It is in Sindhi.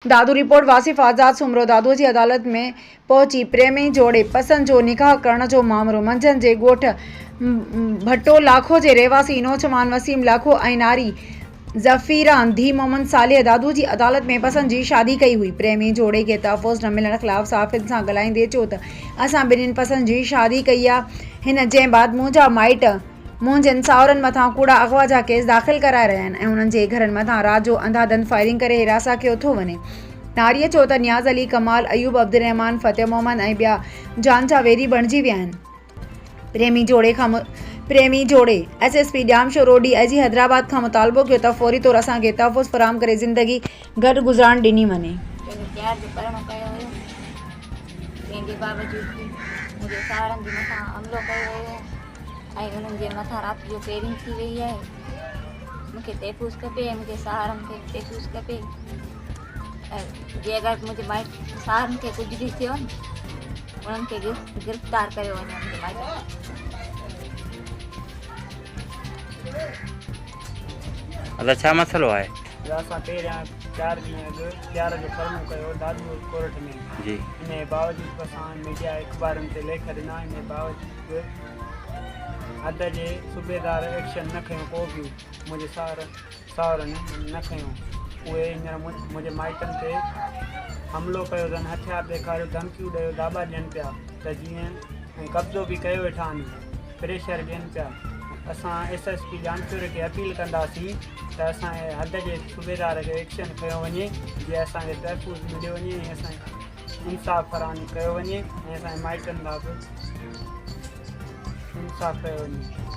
دادو، رپورٽ، واصف آزاد سومرو، دادو جي عدالت ۾ پهچي پريمي جوڙي پسند جو نڪاح ڪرڻ جو مامرو، منجهند جي ڳوٺ ڀٽو لاکو جي رهواسي نوجوان وسيم لاکو ۽ ناري ظفيران ڌي محمد صالح دادو جي عدالت ۾ پسند جي شادي ڪئي هئي، پريمي جوڙي کي تحفظ نه ملڻ خلاف صحافين سان ڳالهائيندي چيو ته اسان ٻنهين پسند جي شادي ڪئي آ هن جنهن بعد منهنجا مائٽ منهنجن ساهرن مٿان ڪوڙا اغوا جا ڪيس داخل ڪرائي رهيا آهن ۽ انهن جي گهرن مٿان رات جو انڌاڌنڌ فائرنگ ڪري هراسان ڪيو ٿو وڃي. ناريء چيو ته نياز علي، ڪمال، ايوب، عبدالرحمان، فتح محمد ۽ ٻيا جان جا ويري بڻجي ويا آهن. پريمي جوڙي کان پريمي جوڙي S S P Jamshoro, D I G Hyderabad کان مطالبو ڪيو ته فوري طور اسان کي تحفظ فراهم ڪري زندگي گڏ گذارڻ ڏني وڃي. پنهنجو پيار جو پرڻو ڪيو هيو تنهن جي باوجود به منهنجي ساهرن جي مٿان حملو ڪيو ويو. ۽ انهن جي مٿان رات جو پيرين ٿي وئي آهي مون کي تحفظ کپي ۽ منهنجي ساهرن کي به تحفظ کپي ۽ جي اگر منهنجي مائٽ ساهرن کي ڪجهه به ٿيو انهن کي گرفتار ڪيو وڃي منهنجي مائٽن کي. ادا ڇا مسئلو آهي؟ اسان پهريان چار ڏينهن اڳ پيار جو پرڻو ڪيو دادو ڪورٽ ۾ جي ان جي باوجود به اسان ميڊيا اخبارن تي ليک ڏنا ان جي باوجود به حد جي صوبيدار ايڪشن نه کنيو ڪو به منهنجي ساهرن نه کنيو اهي هينئر منهنجي مائٽن تي حملو ڪيو اٿن هٿيار ڏيکاريو ڌمڪيون ڏيو داٻا ڏين پيا ته جيئن ۽ قبضو به ڪيو ويٺا آهن پريشر ڏين پيا اسان ايس ايس پي ڄامشوري کي اپيل ڪنداسين ته اسان جي حد جي صوبيدار کي ايڪشن کنيو وڃي جيئن اسان کي تحفظ مليو وڃي ۽ اسان انصاف فراهم ڪيو وڃي ۽ اسان جي مائٽن سان به انصاف ڪيو وڃي.